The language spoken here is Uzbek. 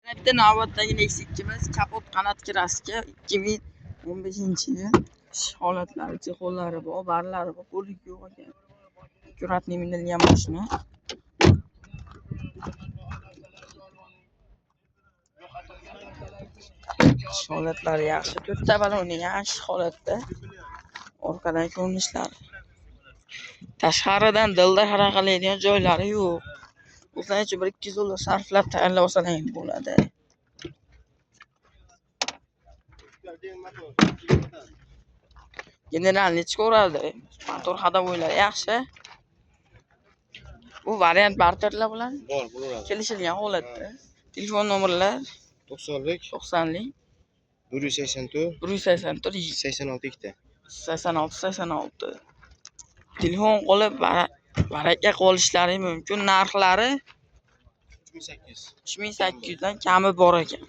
Bitta navbatdagi Nexia 2'miz kapot qanot kraska 2015-yil. Holatlari, chexollari bor, barlari bor, ko'rik yo'q ekan. Akkuratniy minilgan mashina. Holatlari yaxshi. To'rtta baloni yaxshi holatda. Orqadan ko'rinishlari. Tashqaridan dilda haraqalaydigan joylari yo'q. O'zlari uchun 1-2 dollar sarflab tayyorlab olsalar bo'ladi. Generalni chiqaveradi. Motor ходовойлari yaxshi. Bu variant barterlar bilan Bor, bo'laveradi. Kelishilgan holatda. Telefon nomerlar 90lik 90lik 184 184 86 ikkita. 86 86. Telefon qilib baraka qolishlari mumkin. Narxlari 3800. 3800 dan kami bor ekan.